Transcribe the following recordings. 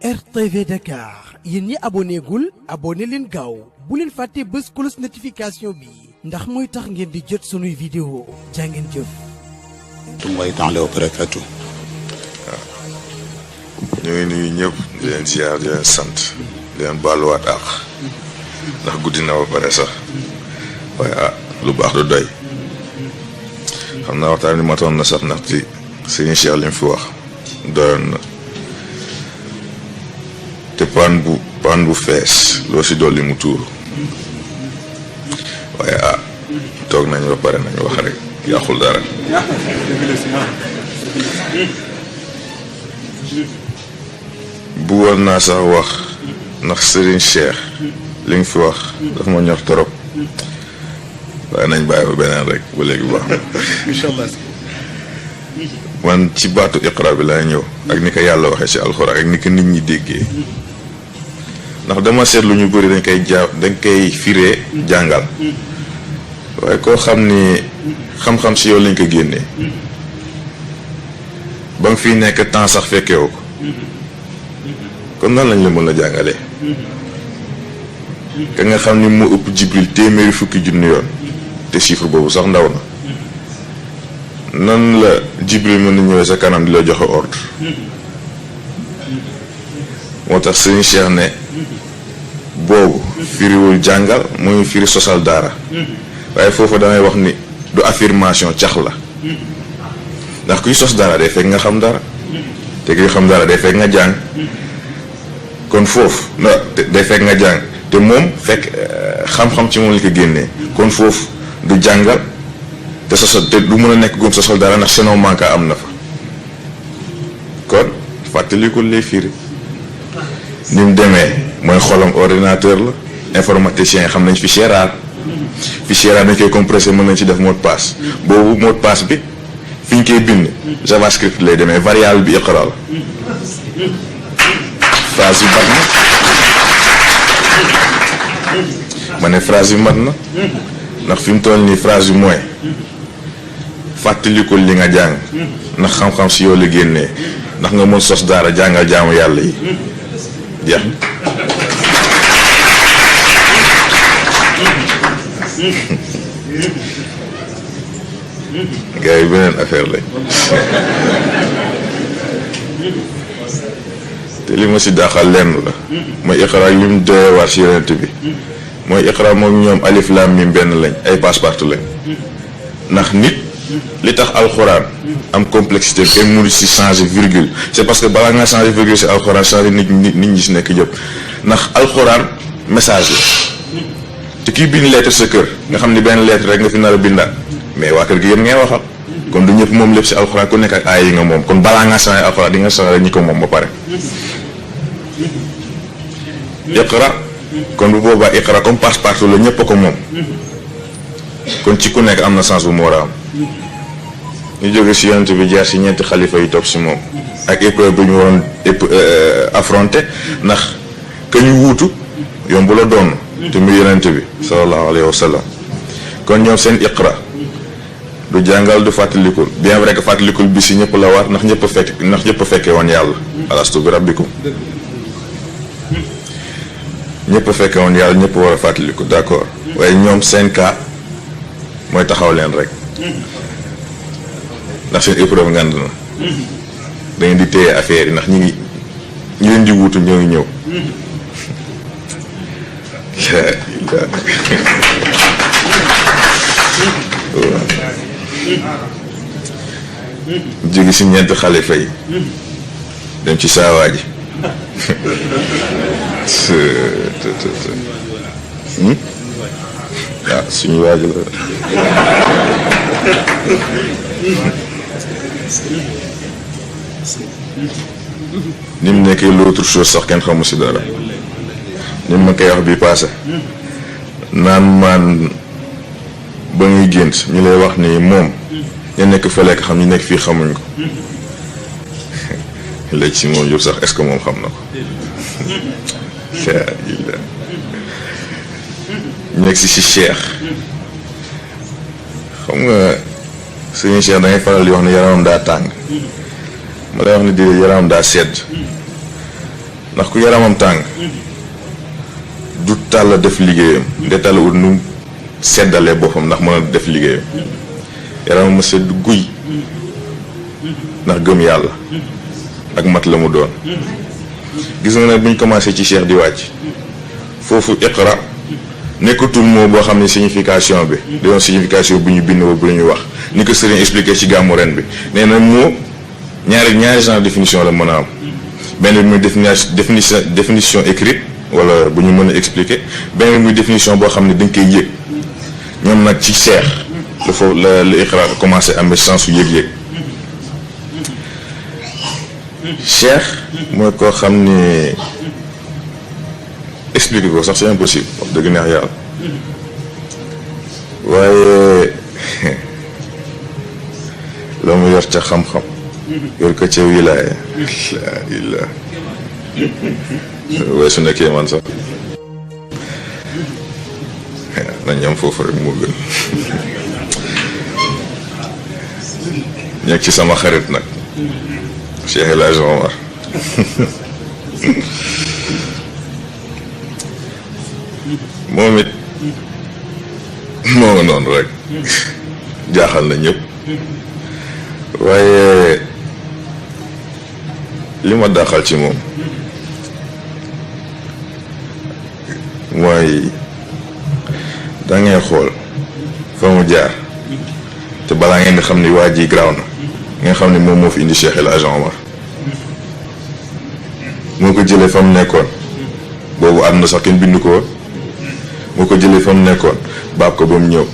RTV Dakar yéen ñi abonné gul abonné leen gaaw bu leen fàtte bës cloche notification bi ndax mooy tax ngeen di jot sunuy vidéo jàngeen jëf. Tullahi taala wa barakatuh. ñu ngi nuyu ñëpp di leen ziar di leen sant di leen baaluwaat àq ndax guddi na ba pare sax waaye lu baax du doy xam naa waxtaan ni matoon na sax ndax ci sëñ Cheikh li mu fi wax doyoon na te paan bu fees loo si dolli mu tuuru waaye toog nañ ba pare nañ wax rek yàqul dara. bëggoon naa sax wax ndax Serigne Cheikh li nga fi wax dafa ma ñor trop waaye nañ bàyyi ba beneen rek ba léegi baax na. Inshallah. man ci baatu iqra bi laa ñëw ak ni ko yàlla waxee ci alxuraan ak ni ko nit ñi déggee ndax dama seetlu ñu bëri dañ koy firee jàngal waaye koo xam ni xam-xam si yow lañ ko génnee ba nga fiy nekk temps sax fekkeewu ko kon nan lañ la mën a jàngalee ka nga xam ni moo ëpp Jibril téeméeri fukki junni yoon te chiffre boobu sax ndaw na nan la Jibril mën na ñëwee sa kanam di la joxe ordre moo tax sëñ Cheikh ne boobu firiwul jàngal mooy firi sosal daara waaye foofu damay wax ni du affirmation cax la ndax kuy sos dara day fekk nga xam dara te kuy xam dara day fekk nga jàng kon foofu day fekk nga jàng te moom fekk xam-xam ci moom la ko génnee kon foofu du jàngal te sosal te du mën a nekk gum sosal dara ndax sinon manque am na fa kon fàttalikul lay firi ni mu demee mooy xolam ordinateur la informaticien yi xam nañ fichier rare dañ koy compressé mën nañ ci def mot de passe boobu mot de passe bi fi ñu koy bind javascript lay demee variable bi iqra la phrase bi mat na ma ne phrase bi mat na ndax fi mu toll nii phrase bi mooy fàttalikul li nga jàng ndax xam-xam si yow la génnee ndax nga mën sos daara jàngal jaamu yàlla yi jeex gars yi beneen affaire lañ te li ma si daaxal lenn la mooy iqra li mu doyee waar si yonent bi mooy iqra moom ñoom alif lam mim benn lañ ay passe-partout lañ ndax nit li tax alxuraan am complexité kenn mënu si changer virgule c'est parce que balaa nga changer virgule si alxuraan changer nit ñi si nekk yëpp ndax alxuraan message la te kii bind lettre sa kër nga xam ni benn lettre rek nga fi nar a bindaat mais waa kër gi yëpp ngay waxal kon du ñëpp moom lépp si alxuraan ku nekk ak aay yi nga moom kon balaa nga changer alxuraan di nga changer ñi ko moom ba pare iqra kon bu boobaa iqra comme passe-partout la ñëpp a ko moom kon ci ku nekk am na sens bu mu war a am ñu jóge si yonent bi jaar si ñeenti xalifa yi topp si moom ak épreuve bu ñu waroon affronter ndax ka ñu wuutu yomb la doon te muy yonent bi sallallahu alayhi wa sallam kon ñoom seen iqra du jàngal du fàttalikul bien vrai que fàttalikul bi si ñëpp la war ndax ñëpp a fekkee woon yàlla alastu bi rabbikum ñëpp a fekkee woon yàlla ñëpp war a fàttaliku d'accord waaye ñoom seen cas mooy taxaw leen rek ndax seen épreuve ngand na da ngeen di téye affaire yi ndax ñi leen di wuutu ñoo ngi ñëw jóge si ñeenti xalifa yi dem ci saawaa ji suñu waaj la ni mu nekkee l'autre chose sax kenn xamu si dara ni ma koy wax bi passé naan maan ba ngay gént ñu lay wax ni moom ñu nekk fële ak xam ñu nekk fii xamuñ ko léegi si moom yëpp sax est-ce que moom xam na ko nekk si Cheikh xam nga sëñ Cheikh da ngay faral di wax ne yaramam daa tàng ma lay wax ne di yaramam daa sedd ndax ku yaramam tàng du tàll def liggéeyam de tàll ut nu seddalee boppam ndax mën a def liggéeyam yaramam ma sedd guy ndax gëm yàlla ak mat la mu doon. gis nga nag bu ñu commencé ci cheikh di wàcc foofu iqra nekkatul moo boo xam ne signification bi doon signification bu ñu bind bu la ñuy wax ni ko sëriñ expliqué ci gàmmu ren bi nee na moo ñaari genre définition la mën a am benn bi muy définition écrite wala bu ñu mën a expliquer benn bi muy définition boo xam ne dañ koy yëg ñoom nag ci cheikh la foofu la iqra commencé am sens su yëg-yëg cheikh mooy koo xam ne expliquer ko sax c'est impossible wax dëgg neex yàlla waaye la mu yor ca xam-xam yor ko ca wilaaya laa illah waaye su nekkee man sax nañ am foofu rek moo gën nekk ci sama xarit nag Cheikh El Hadj Omar moom it moo nga noonu rek jaaxal na ñëpp waaye li ma daaxal ci moom mooy dangay xool fa mu jaar te balaa ngeen di xam ni waa ji garaaw na nga xam ne moom moo fi indi Cheikh El Hadj Omar moo ko jëlee fa mu nekkoon boobu àdduna sax kenn bindu ko woon moo ko jëlee fa mu nekkoon baab ko ba mu ñëw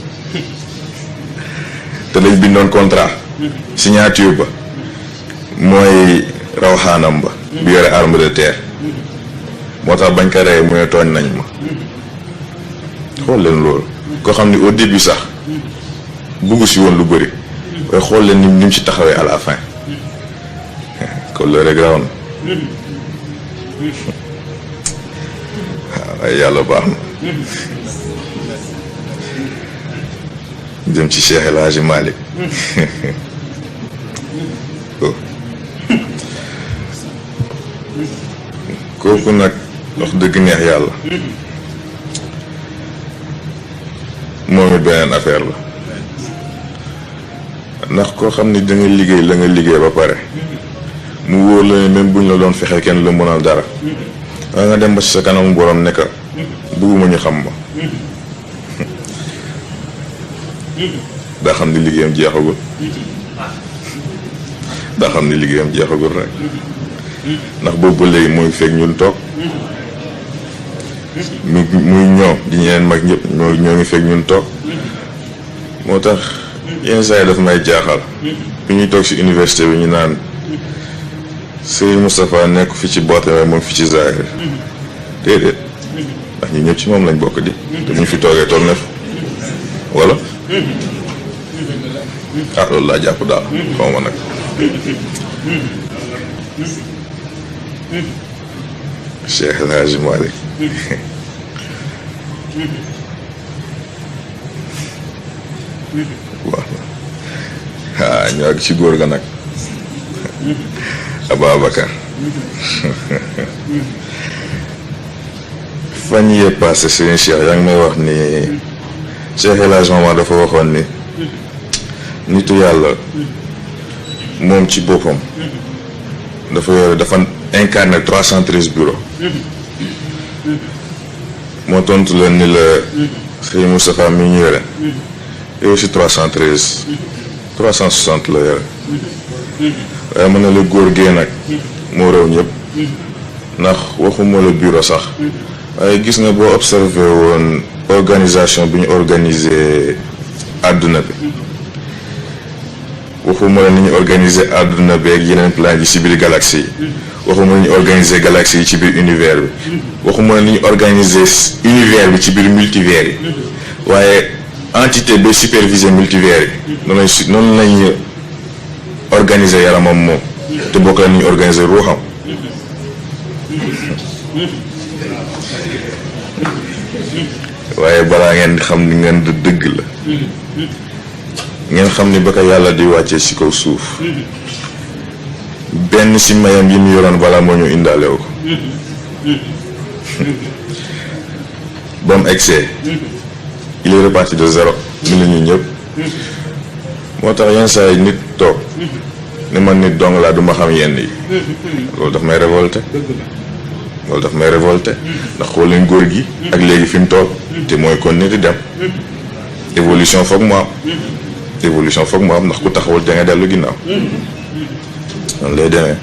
te lañ bindoon contrat signature ba mooy rawxaanam ba bi yore arme de terre moo tax bañ ko rey mu ne tooñ nañ ma xool leen loolu koo xam ne au début sax buggu si woon lu bëri waaye xool leen ni mu ci taxawee à la fin kon loolu rek raw na waaye yàlla baax na jëm ci Cheikh El Hadji Malick kooku nag wax dëgg neex yàlla moom it beneen affaire la ndax koo xam ni da nga liggéey la nga liggéey ba pare mu wóor la ne même buñ la doon fexe kenn lu mënal dara da nga dem ba ci sa kanamu borom nekk bëgguma ñu xam ma daa xam ni liggéeyam jeexagul daa xam ni liggéeyam jeexagul rek ndax boobu ba léegi mooy fekk ñun toog muy ñoom di ñeneen mag ñëpp ñoo ngi fekk ñun toog moo tax yenn saa yi daf may jaaxal bi ñuy toog si université bi ñu naan Serigne Moustapha nekk fi ci boote waaye moom fi ci Zahir déedéet ndax ñu ñëpp ci moom lañ bokk di te bu ñu fi toogee toog na fi wala ah loolu laa jàpp daal xaw ma nag Cheikh El Hadji Malick waaw ah ñu àgg ci góor ga nag Ababacar fan yee passé Serigne Cheikh yaa ngi may wax ni Cheikh El Hadji Omar dafa waxoon ni nitu yàlla moom ci boppam dafa yore dafa incarné 313 bureaux moo tontu leen ni la Serigne Moustapha mi ñu yore yow aussi 313 360 la yore waaye mën na la góor gee nag moo raw ñëpp ndax waxuma la bureau sax waaye gis nga boo observé woon organisation bi ñu organisé àdduna bi waxuma la ni ñu organisé àdduna bi ak yeneen plan yi ci biir galaxie yi waxuma la ni ñu organisé galaxie yi ci biir univers bi waxuma la ni ñu organisé univers bi ci biir multivers yi waaye entité ba superviser multivers yi noonu lañu organiser yaramam moom te bokk la ni ñu organiser ruuxam waaye balaa ngeen xam ni ngeen di dëgg la ngeen xam ni ba ko yàlla di wàccee ci kaw suuf benn ci mayam yi mu yoroon balaa moo ñu indaale ko ba mu egsee il est reparti de zéro mi la ñu ñëpp moo tax yenn saa yi nit toog ni man nit dong laa du ma xam yenn yi loolu daf may révolté ndax xool leen góor gi ak léegi fi mu toog te mooy kon ni di dem évolution foog mu am ndax ku taxawul da nga dellu ginnaaw noonu lay demee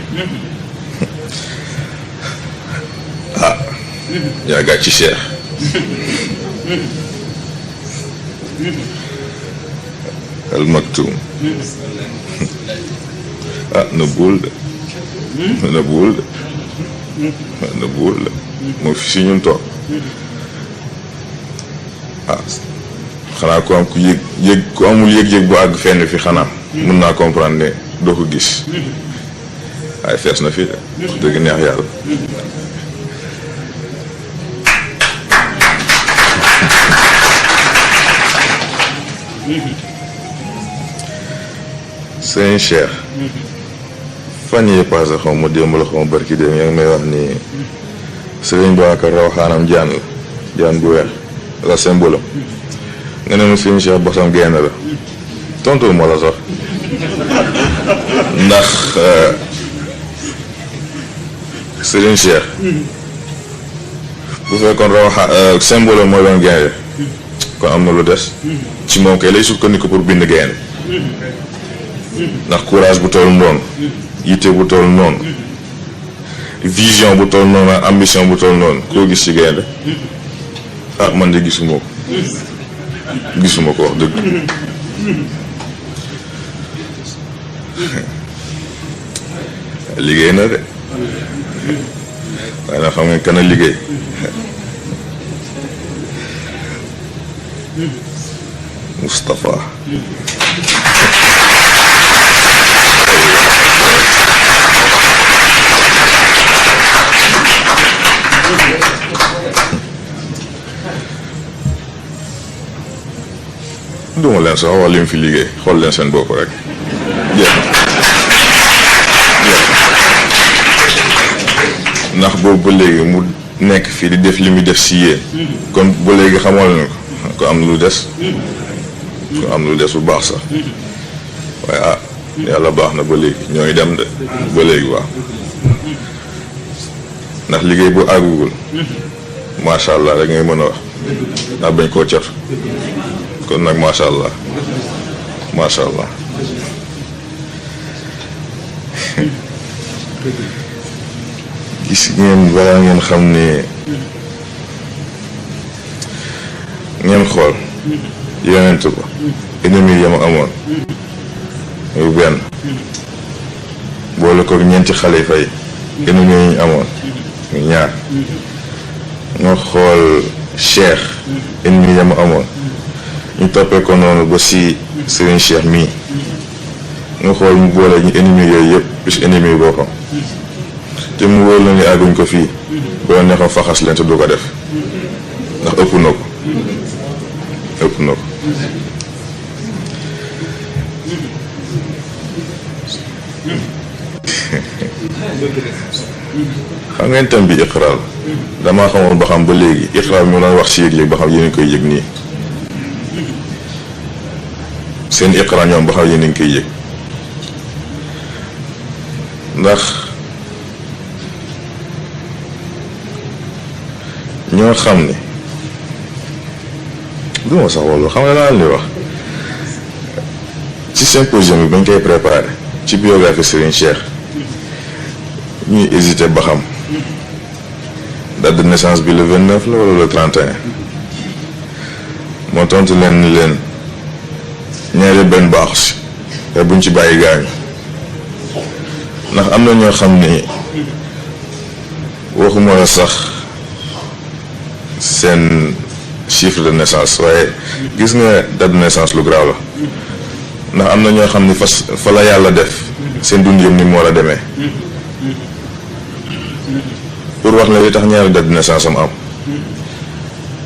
ah yaa gàcc ci Cheikh al maktum ah na buul de moo fi si ñun toog ah xanaa ku am ku yëg ku amul yëg-yëg bu àgg fenn fi xanaa mun naa comprendre ne doo ko gis waaye fees na fi de wax dëgg neex yàlla sëñ Cheikh fan yii passé xaw ma démb la xaw ma barki démb yaa ngi may wax ni sëriñ Babacar rawaxaanam jaan bu weex la symbole nga ne ma sëñ Cheikh bosam génn la tontu ma la sax ndax sëriñ Cheikh bu fekkoon symbole mooy doon génn kon am na lu des ci moom kay lay sukkandiku pour bind génn ndax courage bu toll noonu yitte bu toll noonu vision bu toll noonu ak ambition bu toll noonu koo gis ci gaynde ah man de gisuma ko wax dëgg liggéey na de waaye nag xam nga kan a liggéey Moustapha duma leen sax wax li mu fi liggéey xool leen seen bopp rek jeex ndax boobu ba léegi mu nekk fii di def li muy def si yéen kon ba léegi xamoo leen ko am na lu des bu baax sax waaye ah yàlla baax na ba léegi ñoo ngi dem de ba léegi waaw ndax liggéey bu àggugul macha allah rek ngay mën a wax ndax bañ koo cot kon nag macha allah gis ngeen balaa ngeen xam ne ngeen xool yonent ba ennemi yama amoon muy benn boole ko ñeenti xalifa yi ennemi yi ñu amoon muy ñaar nga xool Cheikh ennemi yama amoon ñu toppee ko noonu ba si Serigne Cheikh mii nga xool mu boole ñu ennemi yooyu yëpp plus ennemi yi boppam te mu wóor la ni àgguñ ko fii boo neexoon faxas leen te du ko def ndax ëpp na ko xam ngeen thème bi iqra la damaa xamoon ba xam ba léegi iqra mi doon wax si yëg-yëg ba xam yéen a ngi koy yëg nii seen iqra ñoom ba xam yéen a ngi koy yëg ndax ñoo xam ne du ma sax wala xam nga laa leen di wax ci symposium bi bañ koy préparé ci biographie Serigne Cheikh ñuy hésité ba xam date de naissance bi le 29 la wala le 31 moo tontu leen ni leen ñaari benn baaxu si te buñ ci bàyyi gaañu ndax am na ñoo xam ni waxuma la sax seen chiffre de naissance waaye gis nga date de naissance lu grave la ndax am na ñoo xam ni fa la yàlla def seen dund yëpp ni mu war a demee pour wax la li tax ñaari date de naissance am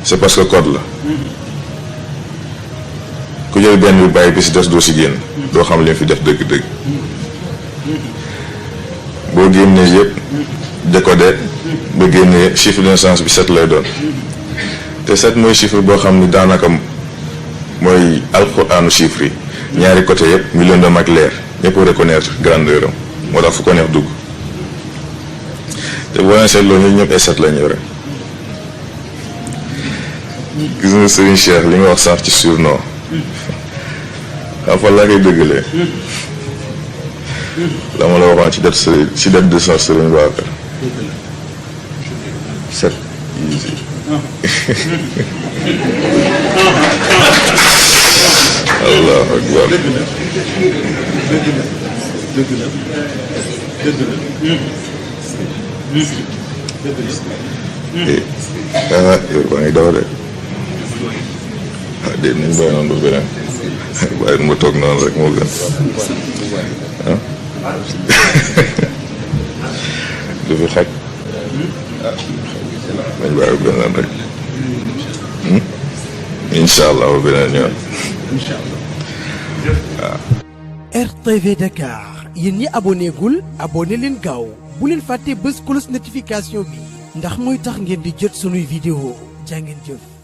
c'est parce que code la ku jël benn bi bàyyi bi si des doo si génn doo xam li fi def dëgg-dëgg boo génnee yëpp décodé ba génnee chiffre de naissance bi 7 lay doon te 7 mooy chiffre boo xam ni daanaka mooy alxuraanu chiffre yi ñaari côté yëpp mi lëndëm ak leer ñëpp reconnaître grandeur am moo tax fu ko neex dugg te boo leen seetloo ñu ñëpp ay 7 lañ yore gis nga Serigne Cheikh li nga wax sànq ci surnom xam fa laa koy dëggalee la ma la waxoon ci date de sa Serigne Babacar 7 Allahu akbar yow baa ngi daw de déet nañ bàyyi noonu ba beneen bàyyi ma toog noonu rek moo gën du fi xaj nañ bàyyi beneen rek incha allah ba beneen yoon RTV Dakar yéen ñi abonné gul abonné leen gaaw bu leen fàtte bës cloche notification bi ndax mooy tax ngeen di jot sunuy vidéo jaa ngeen jëf